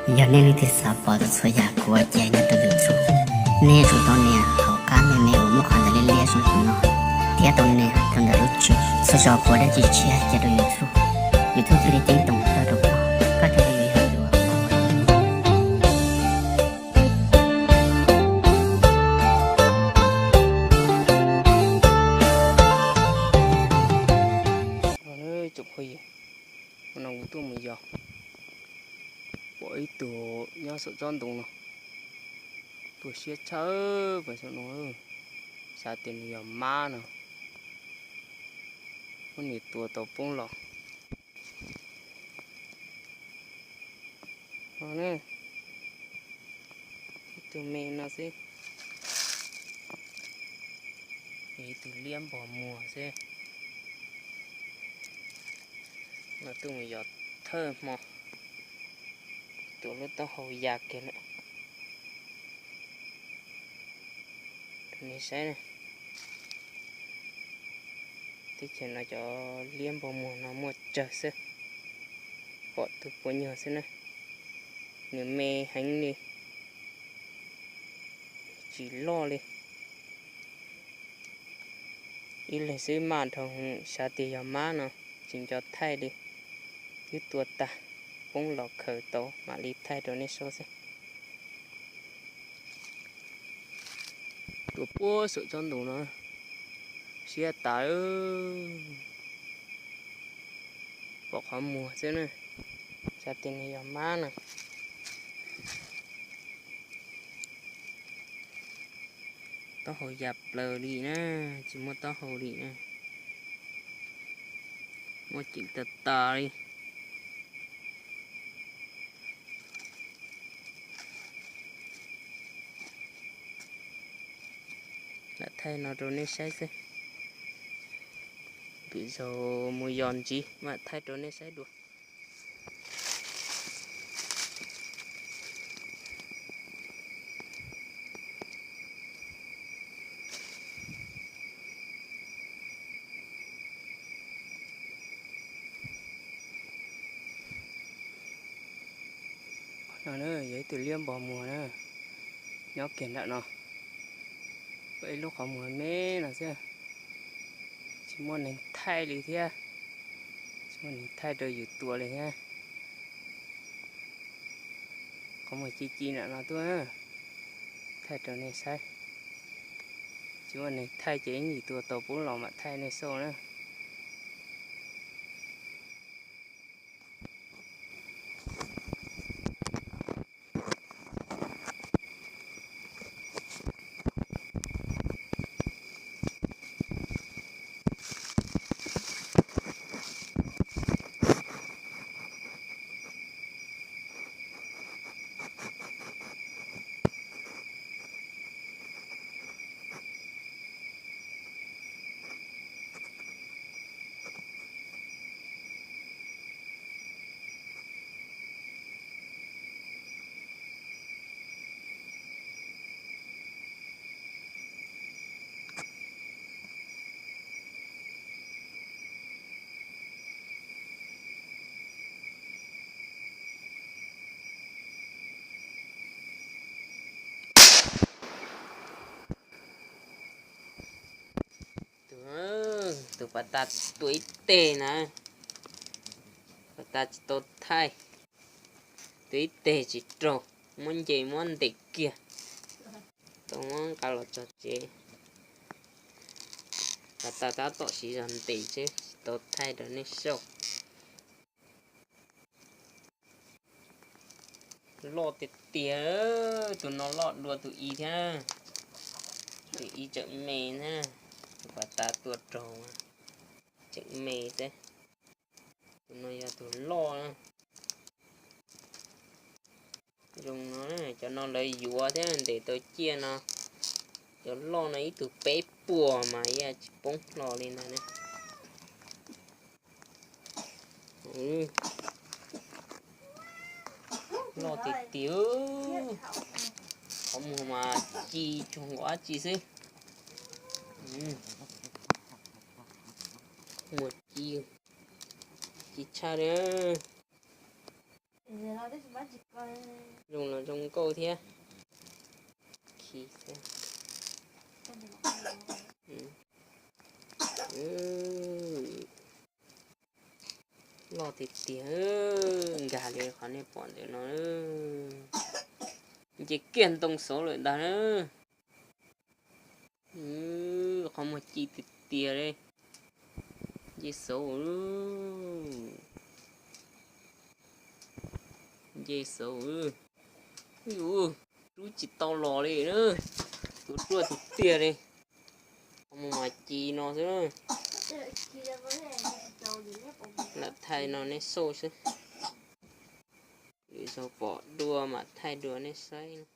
Yog nej leej twg xav pom txhua yam kuv ua ces nyob rau YouTube, nej yuav tsum tau nias hauv qab me me uas muaj qhov ntawv liab liab zoo li no, thiab tau nias rau ntawm lub tswb. Txhua zaus kuv ua dab tsi tshiab cia rau YouTube, YouTube thiaj li ceeb toom tawm rau koj, koj thiaj li yuav yog tus ua. Tsoom phooj ywg, hnub no kuv tuaj mus yos, pom ib tug nyob saum tsob ntoo no, tuag siab tshaj, pem saum no, xav tias nws yog mab no, muab nws tua tau poob los. Ib tug me no xwb, ib tug liab npog muag xwb. No tuaj mus yos thawj hmo, tua lub taub hau ya kiag lawm. Nej saib na, teb chaws no cov liab npog muag no muaj tsawg xwb, pom tus puav nyuag xwb na. Nws me heev li, tsis loj li. Ib leeg xwb maj dhau, xav tias yog mab no, tsis nco thaij li, twb tua tag, poob los khaws tau mam li thaij rau nej saib xwb. Tua puag saum tsob ntoo no, siab tas, pom qhov muag xwb na, xav tias nws yog mab na. Taub hau ya plaws li na, tsis muaj taub hau li na, muaj ceem tas tas li. Lam thaij no rau nej saib xwb, lwm zaus mus yos ntxiv mam thaij rau nej saib dua. No yog ib tug liab npog muag na, nyob kiag nram no, pom ib lub qhov muag me no xwb, tsis muaj neeg thaij li thiab, tsis muaj neeg thaij rau yus tua li thiab. Qhov muag ci ci nram no tuaj, thaij rau nej saib, tsis muaj neeg thaij ces ib yim tua tau pub los mam thaij nej xauj na. Tus pas tas tua ib teg na, pas tas tsis tau thaij, tua ib teg tsis raug, muab nce muab ntes kiag, tau muab nqa los tso tsev. Pas tas tab tom siv zog ntes xwb tsis tau thaij rau nej saib. Loj tiag tiag, tus no loj dua tus i thiab. Tus i tseem me na, tus pas tas tua raug tseem me xwb. Tus no yog tus loj na. Zoo no, cov no lawv yuav thiab ntes tau ciaj no. Cov loj no ib tug peb puas mas yaj tsis poob hlo li ntag na. Loj tiag tiag, qhov muag mas ci tsuag nkaus dab tsi xwb. Muag ci, ci tshaj li. nkauj thiab. Loj tiag tiag, nkag li qhov nej pom ntawm no. Nce kiag ntoo xauv lawm ntag na. Qhov muag ci tiag tiag li. Nce xauv, nce xauv. Ub, rub tsis tau los li na. Tus ruaj tiag tiag li. Qhov muag mas ci no xwb. Lam thaij no nej xauj xwb. Lwm zaug pom dua mam thaij dua nej saib.